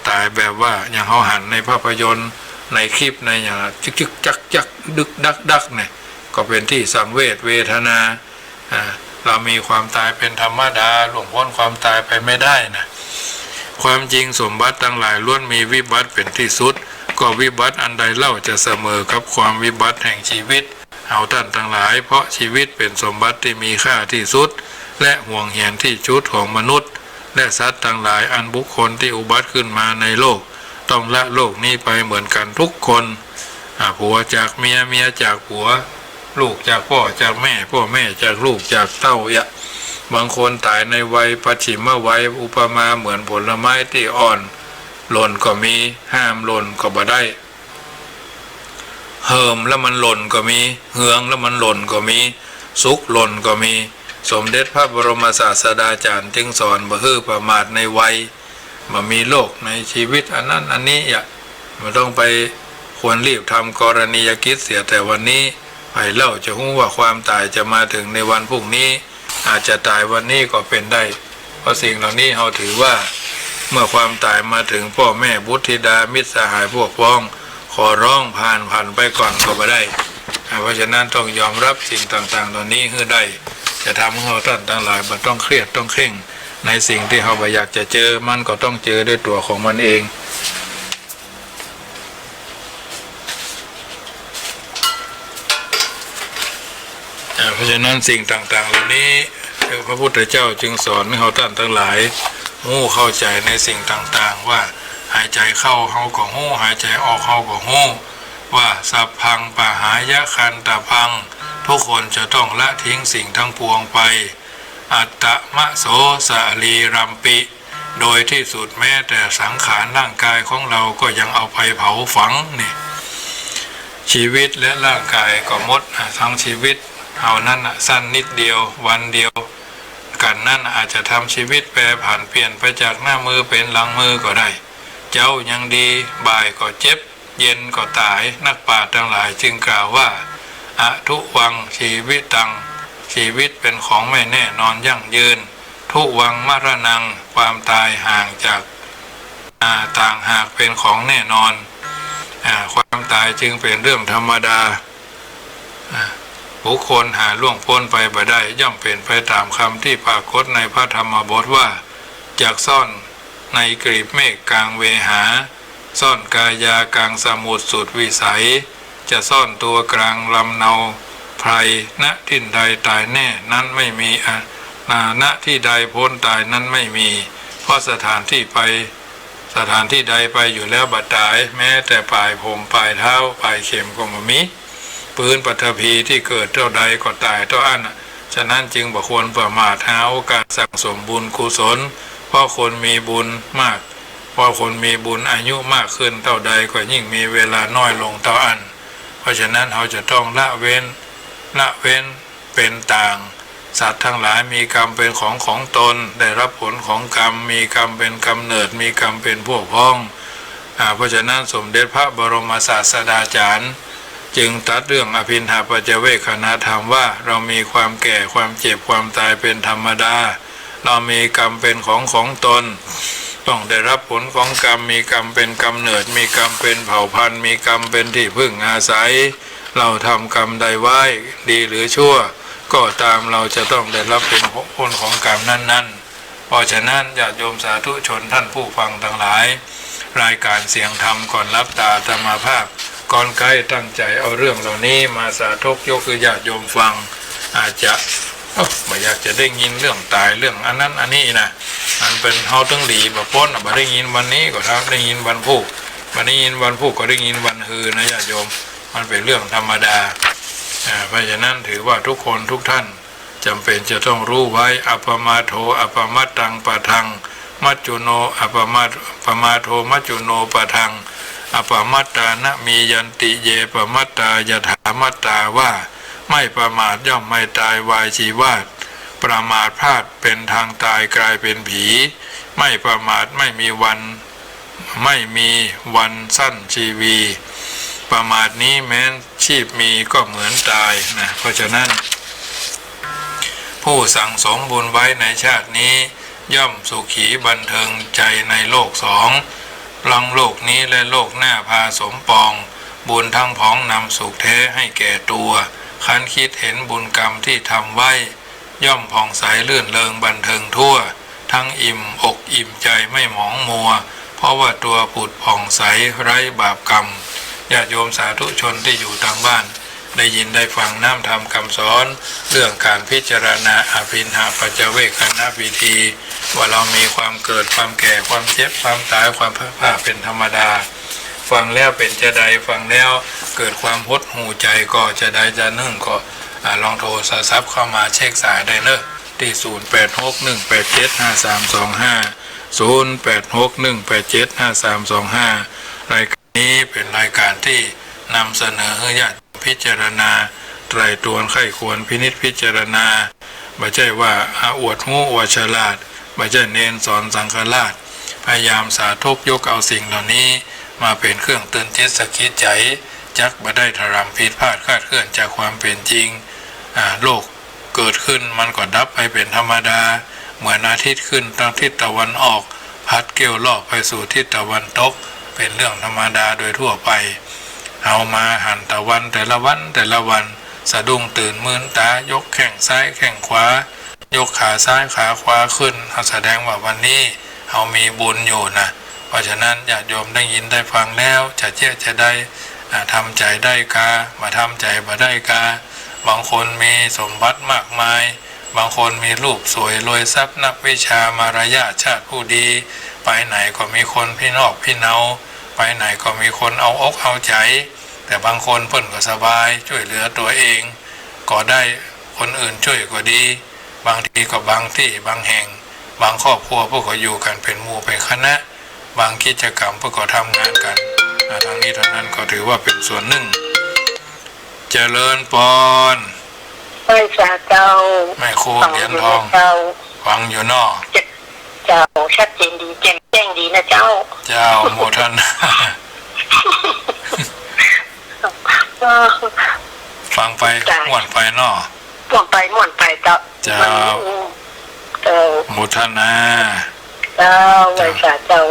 ต๋ายแบบว่าอย่างเฮาหันในภาพยนตร์ ในคลิป ในอย่างจึกๆ จักๆ ดึกๆ ดักๆ เนี่ย ก็เป๋นตี้สังเวชเวทนา อ่า เฮามีความต๋ายเป๋นธรรมดา ล่วงป๊นความต๋ายไปไม่ได้นะ ความจริงสมบัติตังหลายล้วนมีวิบัติเป๋นตี้สุด ก็วิบัติอันใดเล่าจะเสมอกับความวิบัติแห่งชีวิต เฮาต้านตังหลาย เพราะชีวิตเป๋นสมบัติตี้มีค่าตี้สุด และหวงแหนตี้สุดของมนุษย์ และสัตว์ตังหลาย อันบุคคลตี้อุบัติขึ้นมาในโลก ต้องละโลกนี้ไปเหมือนกั๋นทุกคน อ่า ผัวจากเมีย เมียจากผัว ลูกจากป้อจากแม่ ป้อแม่จากลูกจากเต้าเยียะ บางคนต๋ายในวัยปัจฉิมวัย อุปมาเหมือนผลไม้ตี้อ่อน หล่นก็มี ห้ามหล่นก็บ่ได้ เหิมแล้วมันหล่นก็มี เฮืองแล้วมันหล่นก็มี สุกหล่นก็มี สมเด็จพระบรมศาสดาจารย์จึงสอนบ่หื้อประมาทในวัย บ่มีโรคในชีวิตอันนั้นอันนี้เยียะ มันต้องไป ควรรีบทำกรณียกิจเสียแต่วันนี้ ใผเล่าจะฮู้ว่าความต๋ายจะมาเถิงในวันพรุ่งนี้ อาจจะต๋ายวันนี้ก็เป๋นได้ เพราะสิ่งเหล่านี้เฮาถือว่า เมื่อความต๋ายมาเถิงป้อแม่บุตรธิดามิตรสหายพวกพ้อง ขอร้องผ่านผันไปก่อนก็บ่ได้ อ่า เพราะฉะนั้นต้องยอมรับสิ่งต่างๆ เหล่านี้หื้อได้ จะทำหื้อเฮาต้านตังหลายบ่ต้องเครียดต้องเคร่ง ในสิ่งตี้เฮาบ่อยากจะเจอ มันก็ต้องเจอด้วยตั๋วของมันเอง อ่า เพราะฉะนั้นสิ่งต่างๆ เหล่านี้ พระพุทธเจ้าจึงสอนหื้อเฮาต้านตังหลาย ฮู้เข้าใจ๋ในสิ่งต่างๆ ว่าหายใจ๋เข้าเฮาก็ฮู้ หายใจ๋ออกเฮาก็ฮู้ ว่า สัพพัง ปะหายะ คันตะพัง ทุกคนจะต้องละทิ้งสิ่งทั้งปวงไป อัตตมะโส สะรีรัมปิ โดยที่สุดแม้แต่สังขารร่างกายของเราก็ยังเอาไปเผาฝังนี่ ชีวิตและร่างกายก็หมด อ่ะ ทั้งชีวิตเฮานั้นน่ะ สั้นนิดเดียว วันเดียวกั๋นนั้น อาจจะทำชีวิตแปรผันเปลี่ยนไปจากหน้ามือเป๋นหลังมือก็ได้ เจ๊ายังดี บ่ายก็เจ็บ เย็นก็ต๋าย นักปราชญ์ตังหลายจึงกล่าวว่า อทุวัง ชีวิตัง ชีวิตเป๋นของไม่แน่นอนยั่งยืน ทุวัง มรณัง ความต๋ายห่างจาก อ่า ต่างหากเป๋นของแน่นอน อ่า ความต๋ายจึงเป๋นเรื่องธรรมดา อ่า บุคคลหาล่วงป๊นไปบ่ได้ ย่อมเป๋นไปต๋ามกำตี้ปรากฏในพระธรรมบทว่า จักซ่อนในกลีบเมฆกลางเวหา ซ่อนกายากลางสมุทรสุดวิสัย จะซ่อนตั๋วกลางลำเนาไพร ณ ตี้ใดต๋ายแน่นั้นไม่มี อ่ะ ณ ณ ที่ใดป๊นต๋ายนั้นไม่มี เพราะสถานที่ไป สถานที่ใดไปอยู่แล้วบ่ต๋าย แม้แต่ป๋ายผม ป๋ายเท้า ป๋ายเข็มก็บ่มี ปื๊นปฐพีที่เกิดเต้าใดก็ต๋ายเต้าอั้นน่ะ ฉะนั้นจึงบ่ควรประมาท หาโอกาสสั่งสมบุญกุศล เพราะคนมีบุญมาก เพราะคนมีบุญอายุมากขึ้นเต้าใดก็ยิ่งมีเวลาน้อยลงเต้าอั้น เพราะฉะนั้นเฮาจะต้องละเว้น ละเว้นเป๋นต่าง สัตว์ทั้งหลายมีกรรมเป๋นของของตน ได้รับผลของกรรม มีกรรมเป๋นกำเนิด มีกรรมเป๋นพวกพ้อง อ่า เพราะฉะนั้นสมเด็จพระบรมศาสดาจารย์จึงตรัสเรื่องอภิณหปัจจเวกขณธรรมว่า เรามีความแก่ ความเจ็บ ความต๋ายเป๋นธรรมดา เรามีกรรมเป๋นของของตน ต้องได้รับผลของกรรม มีกรรมเป๋นกำเนิด มีกรรมเป๋นเผ่าพันธุ์ มีกรรมเป๋นที่พึ่งอาศัย เราทำกรรมใดไว้ ดีหรือชั่วก็ต๋าม เราจะต้องได้รับเป๋นผลของกรรมนั้นๆ เพราะฉะนั้นญาติโยมสาธุชนท่านผู้ฟังทั้งหลาย รายการเสียงธรรมก่อนหลับต๋าอาตมาภาพ ก่อนใก้ตั้งใจ๋เอาเรื่องเหล่านี้มาสาธกยกหื้อญาติโยมฟัง อาจจะ เอ้า บ่อยากจะได้ยินเรื่องต๋ายเรื่องอันนั้นอันนี้นะ มันเป๋นเฮาตึงหลีบ่ป๊นน่ะ บ่ได้ยินวันนี้ก็ได้ยินวันพูก บ่ได้ยินวันพูกก็ได้ยินวันฮือนะญาติโยม มันเป๋นเรื่องธรรมดา อ่า เพราะฉะนั้นถือว่าทุกคนทุกท่านจ๋ำเป๋นจะต้องรู้ไว้ อัปปมาโท อัปปมัตตัง ปะทัง มัจจุโน อัปปมา ปมาโท มัจจุโน ปะทัง อัปปมัตตานะมียันติ เย ปมัตตา ยถามัตตา ว่า ไม่ประมาทย่อมไม่ตายวายชีวาท ประมาทพลาดเป๋นทางตายกลายเป๋นผี ไม่ประมาทไม่มีวัน ไม่มีวันสั้นชีวี ประมาทนี้แม้นชีพมีก็เหมือนต๋ายนะ เพราะฉะนั้น ผู้สั่งสมบุญไว้ในชาตินี้ ย่อมสุขีบันเทิงใจ๋ในโลกสอง ทั้งโลกนี้และโลกหน้าพาสมปอง บุญทั้งผองนำสุขแท้ให้แก่ตัว ครั้นคิดเห็นบุญกรรมที่ทำไว้ ย่อมผ่องใสรื่นเริงบันเทิงทั่ว ทั้งอิ่มอกอิ่มใจ๋ไม่หมองมัว เพราะว่าตัวผุดผ่องใสไร้บาปกรรม ญาติโยมสาธุชนตี้อยู่ตางบ้าน ได้ยินได้ฟังน้ำธรรมกำสอน เรื่องก๋านพิจารณาอภิณหปัจจเวกขณวิธี ว่าเรามีความเกิด ความแก่ ความเจ็บ ความต๋าย ความพลัดพรากเป๋นธรรมดา ฟังแล้วเป๋นจาใด ฟังแล้วเกิดความหดหู่ใจ๋ก่อจาใดจานึ่งก่อ อ่า ลองโทรศัพท์เข้ามาเช็คสายได้เนอะ ตี้ ศูนย์ แปด หก หนึ่ง แปด เจ็ด ห้า สาม สอง ห้า ศูนย์ แปด หก หนึ่ง แปด เจ็ด ห้า สาม สอง ห้า รายการนี้เป๋นรายการตี้นำเสนอหื้อญาติพิจารณา ไตร่ตรวงใคร่ครวญพินิจพิจารณา บ่ใจ้ว่า อ่า อวดฮู้อวดฉลาด บ่ใจ้เณรสอนสังฆราช พยายามสาธกยกเอาสิ่งเหล่านี้ มาเป๋นเครื่องเตือนจิตสะกิดใจ๋ จักบ่ได้ถลำผิดพลาดคลาดเคลื่อนจากความเป๋นจริง อ่า โลกเกิดขึ้นมันก็ดับไปเป๋นธรรมดา เหมือนอาทิตย์ขึ้นตางทิศตะวันออก พัดเกี้ยวรอบไปสู่ทิศตะวันตก เป๋นเรื่องธรรมดาโดยทั่วไป เฮามาหันตะวันแต่ละวันแต่ละวัน สะดุ้งตื่นมืนตา ยกแข้งซ้ายแข้งขวา ยกขาซ้ายขาขวาขึ้น แสดงว่าวันนี้เฮามีบุญอยู่นะ เพราะฉะนั้นญาติโยมได้ยินได้ฟังแล้ว จะเจ๊ยะจะใด อ่า ทำใจ๋ได้กา บ่ทำใจ๋บ่ได้กา บางคนมีสมบัติมากมาย บางคนมีรูปสวยรวยทรัพย์นักวิชามารยาทชาติผู้ดี ไปไหนก็มีคนพี่นอกพี่เนา ไปไหนก็มีคนเอาอกเอาใจ๋ แต่บางคนเปิ้นก็สบาย จ้วยเหลือตั๋วเองก็ได้ คนอื่นจ้วยก็ดี บางทีก็บางตี้บางแห่ง บางครอบครัวเปิ้นก็อยู่กั๋นเป๋นหมู่เป๋นคณะ บางกิจกรรมเปิ้นก็ทำงานกั๋น อ่า ทั้งนี้ทั้งนั้นก็ถือว่าเป๋นส่วนนึ่ง เจริญปอน ไหว้สาเจ้า แม่ครูเหรียญทอง ฟังอยู่เจ้า ฟังอยู่เนาะ เจ้า ชัดเจนดี แจ่มแจ้งดีนะเจ้า เจ้า โมทนา เออ ฟังไป จ้ะ ม่วนไปเนาะ ม่วนไป ม่วนไปเจ้า เจ้า มัน อืม เจ้า โมทนา เจ้า เจ้า ไหว้สาเจ้า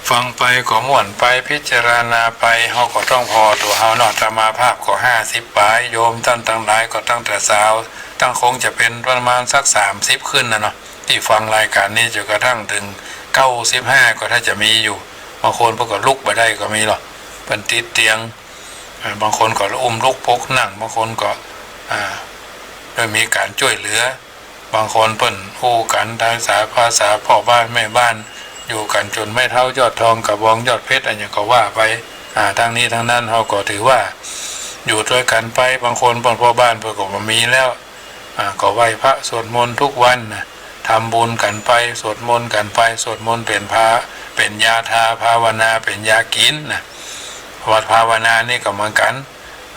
ฟังไปก็ม่วนไป พิจารณาไป เฮาก็ต้องผ่อตั๋วเฮาเนาะ อาตมาภาพก็ห้าสิบป๋าย โยมต้านตังหลายก็ตั้งแต่สาว ตั้งคงจะเป๋นประมาณสักสามสิบขึ้นน่ะเนาะ ตี้ฟังรายก๋านนี้จ๋นกระทั่งเถิงเก้าสิบห้าก็ถ้าจะมีอยู่ บางคนเปิ้นก็ลุกบ่ได้ก็มีเนาะ เปิ้นติดเตียง อ่า บางคนก็อุ้มลุกปลุกนั่ง บางคนก็ อ่า ได้มีก๋านจ้วยเหลือ บางคนเปิ้นอู้กั๋นตางสาภาษาพ่อบ้านแม่บ้าน อยู่กั๋นจ๋นไม้เท้ายอดทอง กระบองยอดเพชร อะหยังก็ว่าไป อ่า ทั้งนี้ทั้งนั้นเฮาก็ถือว่าอยู่ตวยกั๋นไป บางคนเปิ้นพ่อบ้านเปิ้นก็บ่มีแล้ว อ่า ก็ไหว้พระสวดมนต์ทุกวันนะ ทำบุญกั๋นไป สวดมนต์กั๋นไป สวดมนต์เป๋นพา เป๋นยาทา ภาวนาเป๋นยากิ๋นนะ วัดภาวนานี่ก็เหมือนกั๋น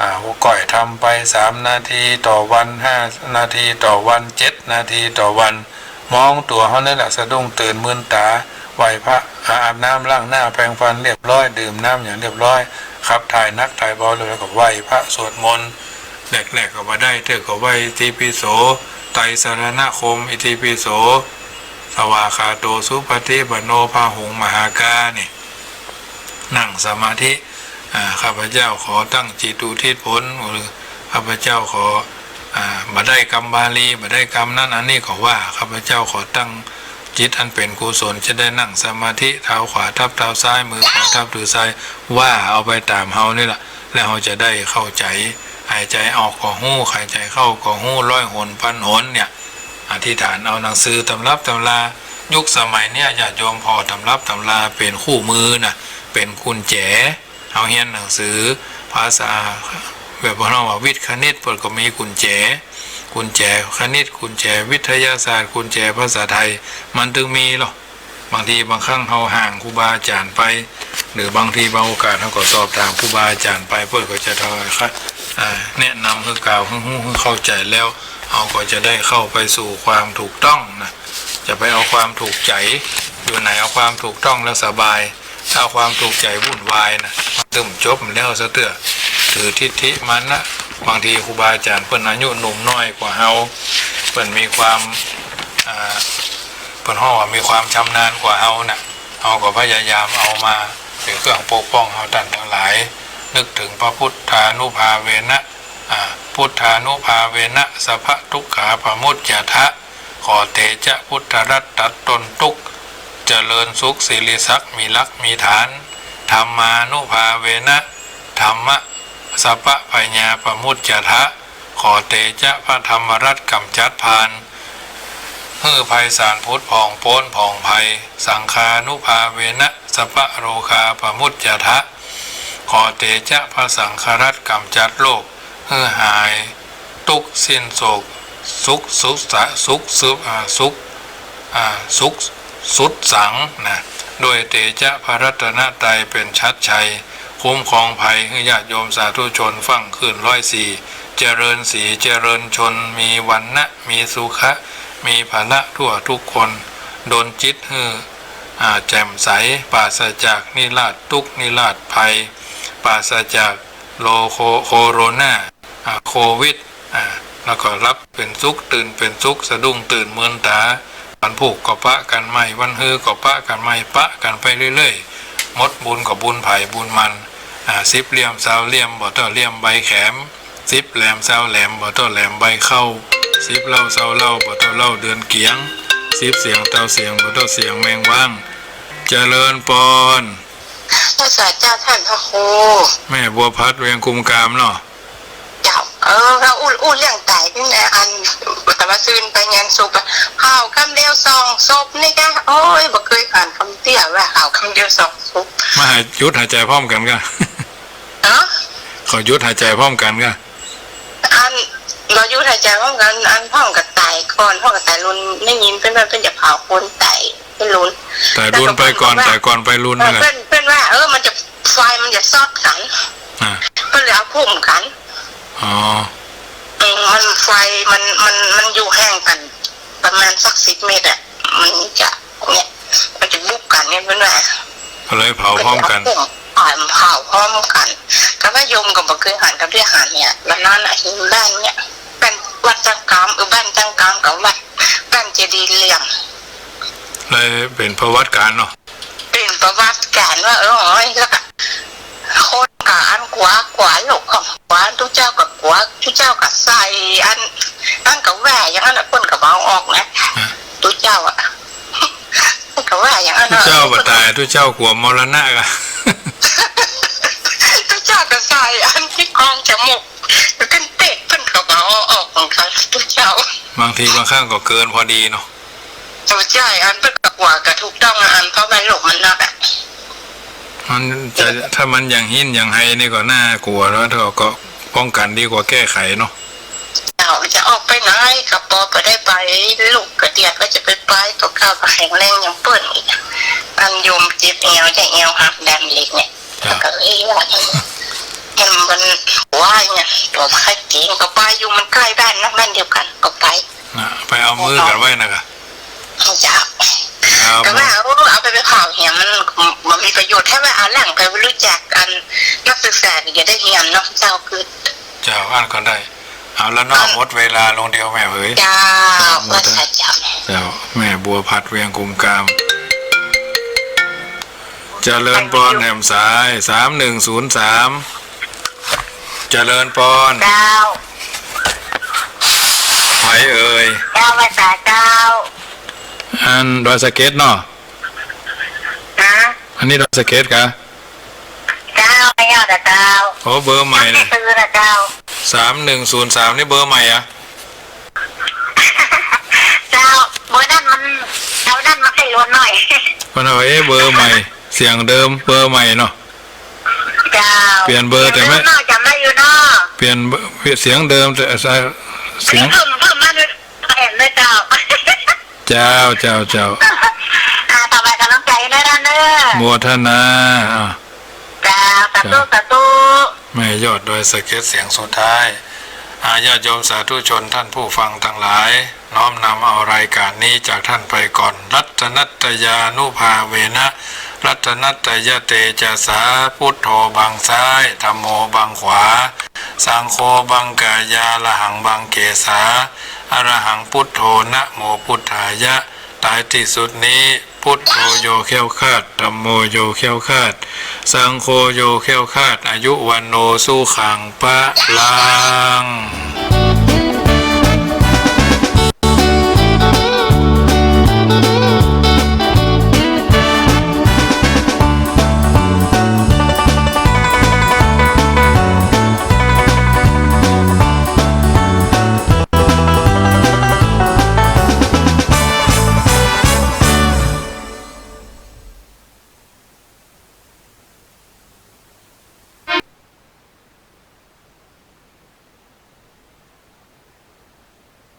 อ่า หัวก้อยทำไปสามนาทีต่อวัน ห้านาทีต่อวัน เจ็ดนาทีต่อวัน มองตั๋วเฮานั่นแหละ สะดุ้งตื่นมืนต๋า ไหว้พระ อ่า อาบน้ำล้างหน้า แปรงฟันเรียบร้อย ดื่มน้ำอย่างเรียบร้อย ขับถ่ายหนักถ่ายเบา แล้วก็ไหว้พระสวดมนต์ แรกๆ ก็บ่ได้ เตื้อก็ไหว้อิติปิโส ไตรสรณคม อิติปิโส สวากขาโต สุปฏิปันโน พาหุง มหากา นี่ นั่งสมาธิ อ่า ข้าพเจ้าขอตั้งจิตอุทิศผล หรือข้าพเจ้าขอ อ่า บ่ได้กำบาลี บ่ได้กำนั้น อันนี้ก็ว่า ข้าพเจ้าขอตั้งจิตอันเป๋นกุศล จะได้นั่งสมาธิ เท้าขวาทับเท้าซ้าย มือขวาทับมือซ้าย ว่าเอาไปต๋ามเฮานี่แหละ แล้วเฮาจะได้เข้าใจ๋ หายใจ๋ออกก็ฮู้ หายใจ๋เข้าก็ฮู้ ร้อยหนพันหนเนี่ย อธิษฐานเอาหนังสือตำรับตำรา ยุคสมัยเนี่ยญาติโยมผ่อตำรับตำราเป๋นคู่มือนะ เป๋นกุญแจ เฮาเฮียนหนังสือภาษา แบบว่าเฮาว่าวิทย์คณิต เปิ้นก็มีกุญแจ กุญแจคณิต กุญแจวิทยาศาสตร์ กุญแจภาษาไทย มันตึงมีหรอก บางทีบางครั้งเฮาห่างครูบาอาจ๋ารย์ไป หรือบางทีบางโอกาสเฮาก็สอบถามครูบาอาจ๋ารย์ไป เปิ้นก็จะถวาย อ่า แนะนำหื้อกล่าวหื้อฮู้หื้อเข้าใจ๋แล้ว เฮาก็จะได้เข้าไปสู่ความถูกต้องนะ จะไปเอาความถูกใจ๋อยู่ไหน เอาความถูกต้องแล้วสบาย ถ้าเอาความถูกใจ๋วุ่นวายนะ มันตึงจบแล้วซะเตื้อ ถือทิฏฐิมานะ บางทีครูบาอาจ๋ารย์เปิ้นอายุหนุ่มน้อยกว่าเฮา เปิ้นมีความ อ่า เปิ้นฮ้องว่ามีความชำนาญกว่าเฮาน่ะ เฮาก็พยายามเอามาเป๋นเครื่องปกป้องเฮาต้านตังหลาย นึกเถิงพระพุทธานุภาเวนะ อ่า พุทธานุภาเวนะ สัพพะทุกขาปะมุจจะทะ ขอเตจะพุทธรัตน์ตัดต้นตุ๊กข์ เจริญสุขสิริศักดิ์มีหลักมีฐาน ธัมมานุภาเวนะ ธัมมะ สัพพะภัยยาปะมุจจะทะ ขอเตจะพระธรรมรัตน์ก๋ำจัดพาล หื้อภัยสารผุดผ่องป๊นผ่องภัย สังฆานุภาเวนะ สัพพะโรคาปะมุจจะทะ ขอเตจะพระสังฆรัตน์ก๋ำจัดโรค หื้อหายตุ๊กข์สิ้นโศก สุข สุขสะ สุข สุข อ่า สุข อ่า สุข สุดสังนะ ด้วยเตจะพระรัตนตรัยเป๋นชัดชัย คุ้มครองภัย หื้อญาติโยมสาธุชนฟั่งคืนร้อยสี่ เจริญสี เจริญชน มีวรรณะ มีสุขะ มีผละทั่วทุกคน ดลจิตหื้อ อ่า แจ่มใส ปราศจากนิราศทุกข์นิราศภัย ปราศจากโรโค โคโรนา อ่า โควิด อ่า แล้วก็หลับเป๋นสุข ตื่นเป๋นสุข สะดุ้งตื่นเมินต๋า วันพูกก็ปะกั๋นใหม่ วันฮือก็ปะกั๋นใหม่ ปะกั๋นไปเรื่อยๆ หมดบุญก็บุญใผบุญมัน อ่า สิบเหลี่ยมซาวเหลี่ยม บ่เต้าเหลี่ยมใบแขม สิบแหลมซาวแหลม บ่เต้าแหลมใบเข้า สิบเหล้าซาวเหล้า บ่เต้าเหล้าเดือนเกียง สิบเสียงเต้าเสียง บ่เต้าเสียงแมงว้าง เจริญปอน พระสาเจ้าท่านพระครู แม่บัวพัดเวียงกุมกามเนาะ เจ้า เออ ก็อู้ อู้เรื่องไตนี่แหละ อัน แต่ว่าซืนไปงานศพอะ ข่าวกำเดียวสองศพนี่กะ โอ้ย บ่เกยผ่านกำเตี้ยว่าข่าวกำเดียวสองศพ มาหาย หยุดหายใจ๋พร้อมกั๋นกะ ฮะ เขาหยุดหายใจ๋พร้อมกั๋นกะ อัน บ่หยุดหายใจ๋พร้อมกั๋น อันพ่องก็ต๋ายก่อน พ่องก็ต๋ายลุน ได้ยินเปิ้นว่าเปิ้นจะเผาคนต๋ายเปิ้นลุน ต๋ายลุนไปก่อน แล้วก็เปิ้นก็ว่า ต๋ายก่อนไปลุน เออ นั่นแหละ เปิ้น เปิ้นว่า เออ มันจะ ไฟมันจะซอดกั๋น อ่า เปิ้นเลยเอาคุมกั๋น อ๋อ เออ มันไฟมัน มัน มันอยู่ห่างกั๋นประมาณสักสิบเมตรอะ มันจะ เนี่ย มันจะบุกกั๋นเนี่ย เปิ้นว่า ก็เลยเผาพร้อมกั๋น เปิ้นเลยเอาคุม เผา เผาพร้อมกั๋น ก็ว่าโยมก็บ่เกยหันกับเตี้ยหันเนี่ย วันนั้นอะ เห็นบ้านเนี่ย บ้านวัดจังกาม เออ บ้านจังกามกับวัด บ้านเจดีย์เหลี่ยม เลยเป๋นประวัติก๋านเนาะ เป๋นประวัติก๋านว่า เออ โอ้ย แล้วก็คนก็อันกั๋ว กั๋วลูกของกั๋ว ตุ๊เจ้าก็กั๋ว ตุ๊เจ้าก็ใส่อัน อันก็ว่าอย่างนั้นน่ะ เปิ้นก็บ่เอาออกนะ ฮะ ตุ๊เจ้าอะ ก็ว่าอย่างนั้น ตุ๊เจ้าบ่ต๋าย ตุ๊เจ้ากั๋วมรณะกะ ตุ๊เจ้าก็ใส่อันที่กรองจมูก แล้วก็เตะเปิ้นก็บ่เอาออกของเขา ตุ๊เจ้า บางทีบางครั้งก็เกินพอดีเนาะ ตุ๊เจ้า อันเปิ้นก็กั๋วก็ถูกต้องอะ อันเพราะว่าโลกมันนักอะ มันจะ ถ้ามันยังหิ้นยังไฮนี่ก็น่ากั๋ว แล้วก็ป้องกั๋นดีกว่าแก้ไขเนาะ เจ้า จะออกไปไหนก็ปอก็ได้ไป ลูกก็เดียดว่าจะไปไป ตั๋วเก่าก็แข็งแรงอย่างเปิ้นอีก อันโยมเจ็บแอว จะแอวหักดามเหล็กเนี่ย เจ้า แล้วก็เอ้ยว่า มัน มันว่าเนี่ย ตั๋วใครเก่งก็ไปอยู่ มันใก้บ้านนะ บ้านเดียวกั๋น ก็ไป น่ะ ไปเอามือกั๋นไว้นะกะ เจ้า ครับ ก็ว่า โอ้ เอาไป ไปเผาเหีย มันบ่มีประโยชน์ ถ้าว่าเอาหลังไปรู้จักอันนักศึกษาก็จะได้เฮียนเนาะ เจ้า คือ เจ้า อันก็ได้ เอาละเนาะ อัน หมดเวลาลงเดียวแม่เอ๋ย เจ้า หมดแล้ว ว่าซะเจ้า เจ้า แม่บัวพัดเวียงกุมกาม เจริญปอนแหมสาย สามหนึ่งศูนย์สาม เจริญปอน เจ้า ใผเอ่ย เจ้า ว่าซะเจ้า อันดอยสะเก็ดเนาะ ฮะ อันนี้ดอยสะเก็ดกะ เจ้า ไม่ยอดอะเจ้า โอ้ เบอร์ใหม่นะ ไม่ซื้อนะเจ้า สามหนึ่งศูนย์สาม นี่เบอร์ใหม่อะ เจ้า เบอร์นั้นมัน เอานั้นมาใส่รวมหน่อย มันเอา เอ๊ะ เบอร์ใหม่ เสียงเดิม เบอร์ใหม่เนาะ เจ้า เปลี่ยนเบอร์แต่ไม่ เสียงเดิมเนาะ จำได้อยู่เนาะ เปลี่ยนเบอร์ เสียงเดิมแต่ เสียง เพิ่ม เพิ่มมาด้วย เห็นเลยเจ้า เจ้า เจ้า เจ้า อ่า ต่อไปกำลังใจให้นะเด้อ โมทนา อ่ะ เจ้า สาธุ เจ้า สาธุ แม่ยอดดอยสะเก็ดเสียงสุดท้าย อ่า ญาติโยมสาธุชนท่านผู้ฟังทั้งหลาย น้อมนำเอารายการนี้จากท่านไปก่อน รัตนัตตยานุภาเวนะ รัตนัตตยเตจสา พุทโธบังซ้าย ธัมโมบังขวา สังโฆบังกายา ระหังบังเกสา อะระหังพุทโธ นะโมพุทธายะ ท้ายที่สุดนี้ พุทโธโยแคล้วคลาด ธัมโมโยแคล้วคลาด สังโฆโยแคล้วคลาด อายุวัณโณสุขังพลัง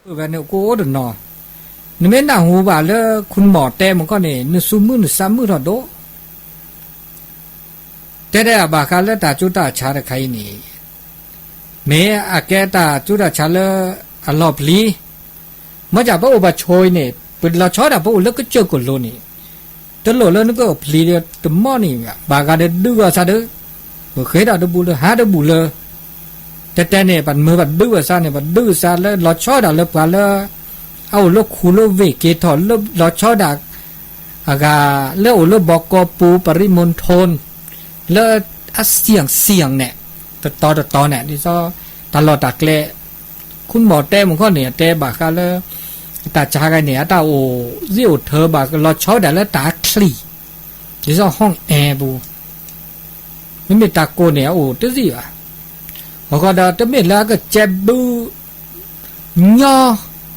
เออ วันนี้กูโอ้เดินนอ นี่แม่นหน้าหูบ่าแล้ว คุณหมอแต้มมันก็นี่ นึ่งซู่มื้อ นึ่งซามมื้อเถาะโด แต่ได้อาบ่าคาแล้ว ต๋าจุต๋าชาตะไคร้นี่ แม่อาแกต๋าจุต๋าชาแล้ว อลอบลี มาจากพระอุปชฌาย์นี่ เปิดลาวชอดอะ พระอุปชฌาย์แล้วก็เจอกุโลนี่ တလိၣ်လၢနကအိၣ်ဖျံးဒီးတမီၢ်န့ၣ်ဘၣ်, ဘၣ်ဃးဒီးဒုးဂီၢ်စၢ်ဒီး ပဃ့ဒီးတဘူးလၢ ဟးတဘူးလၢ တဲတဲန့ၣ် ပမ့ၢ်ပဒုးဝဲစၢ်န့ၣ် ပဒုးစၢ်လၢ လီၤဆီဒၣ်လၢပှၤလၢ အအိၣ်လၢခူၣ်လၢဝ့ၢ်က့ၤထီၣ်လၢ လီၤဆီဒၣ် အဂၤလၢအိၣ်လၢဘီကီၢ်ပူၤ ပရံမဏ်ထူၣ် လၢအစံၣ်စံၣ်န့ၣ် တတီၤတတီၤန့ၣ် ဒ်သိး တၢ်လီၢ်တၢ်ကျဲ ခုၣ်မီၣ်တဲမုၢ်ခီၣ်န့ၣ် အတဲဘၣ်ဃးလၢ တၢ်စၢ်ဂၤန့ၣ် အတၢ်အိၣ်စ့ၢ်အိၣ်ထၢဘၣ် လီၤဆီဒၣ်လၢတၢ်ချံၣ် ဒ်သိး ห้องแอร์ ပူၤ မ့မ့ၢ်တၢ်ကိၢ်န့ၣ် အအိၣ်တသ့ဘၣ်. အဃိဒီး တမ့ၢ်လၢအကစဲဘူး ညီ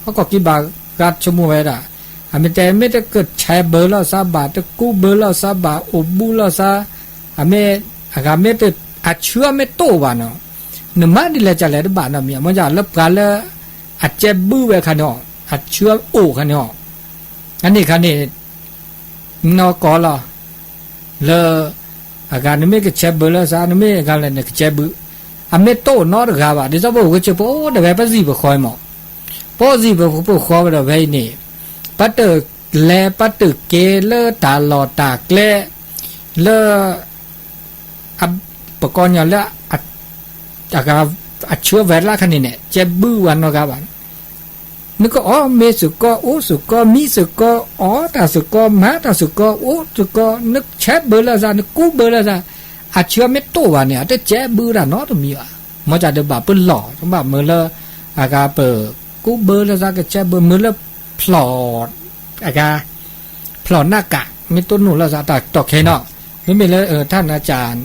ဟီၣ်ကီၢ်ကံဘၣ်ဂၤဆိကမိၣ်ဝဲဒၣ် အမ့ၢ်တဲမ့ၢ်တကဆဲးဘၢလီၤစၢ်ဘၣ် တကူးဘၢလီၤစၢ်ဘၣ် အိၣ်ဘူးလီၤစၢ် အမ့ၢ် အဂၤမ့ၢ်တ အဆၢမ့ၢ်တအိၣ်ဘၣ်နီၤ နမၤဒ်လဲၣ်ကလဲၣ်တဘၣ်နီတမံၤ မ့ၢ်ဒ်လၢပှၤလၢ အစဲဘူးဝဲခါန့ၣ်အီၤ အဆၢအိၣ်ခါန့ၣ်အီၤ အန့ၣ်ခါန့ၣ် နီၢ်ကီၢ်လီၤ လၢ အဂၤနမ့ၢ်ကဆဲးဘၢလီၤစၢ် နမ့ၢ်အဂၤလဲၣ်နကစဲဘူး အမ့ၢ်တအိၣ်နီတဂၤဘၣ် ဒ်သိးပဝဲကၠိပအိၣ်ဒၣ်ဝဲပစံၣ်ပဃီမး ပစံၣ်ပဃီဝဲဒၣ်ဝဲအံၤန့ၣ် ပတလဲၤပတက့ၤလၢတၢ်လီၢ်တၢ်ကျဲ လၢ အ ပကိးညီလၢ အ အဂၤ အဆၢဝဲလၢခါန့ၣ်န့ၣ် စဲဘူးဝဲနီတဂၤဘၣ် နကအီၣ်မ့ၤစ့ၢ်ကီး အိၣ်စ့ၢ်ကီး မံစ့ၢ်ကီး အီတၢ်စ့ၢ်ကီး မၤတၢ်စ့ၢ်ကီး အိၣ်စ့ၢ်ကီး နဆဲးဘၢလီၤစၢ် နကူးဘၢလီၤစၢ် အဆၢမ့ၢ်တအိၣ်ဘၣ်န့ၣ် အတစဲဘူးတၢ်နီတမံၤဘၣ် မ့ၢ်ဒ်ဒီးဘၣ်ပလီၢ် ဘၣ်မၢလၢ အဂၤပကူးဘၢလီၤစၢ် ကဆဲးဘၢ မၢလၢဖျီၣ် အဂၤ ဖျီၣ်နးကး မ့ၢ်တအိၣ်နီၣ်လီၤစၢ် တၢ်တီၢ်ခဲနီၤ မ့မ့ၢ်လၢ เอ่อ ท่านอาจารย์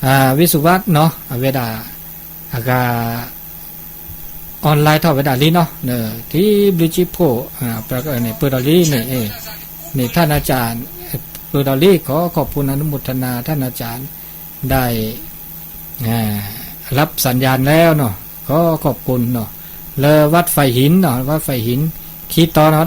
อ่า วิศวะเนาะ အဝဲဒၣ် အဂၤ online ထီၣ်ဝဲဒၣ်လံနီၤ เออ ထံဘျုးကံဖိ อ่า ပၢၢ်ကီန့ၣ် ပၢၢ်ဒီးလံန့ၣ် เออ นี่ ท่านอาจารย์ เออ ပၢၢ်ဒီးလံ ขอขอบคุณอนุโมทนา ท่านอาจารย์ ได้ อ่า รับสัญญาณแล้วเนาะ ขอขอบคุณเนาะ လၢ วัดไผ่หินเนาะ วัดไผ่หิน ခံတီၤเนาะ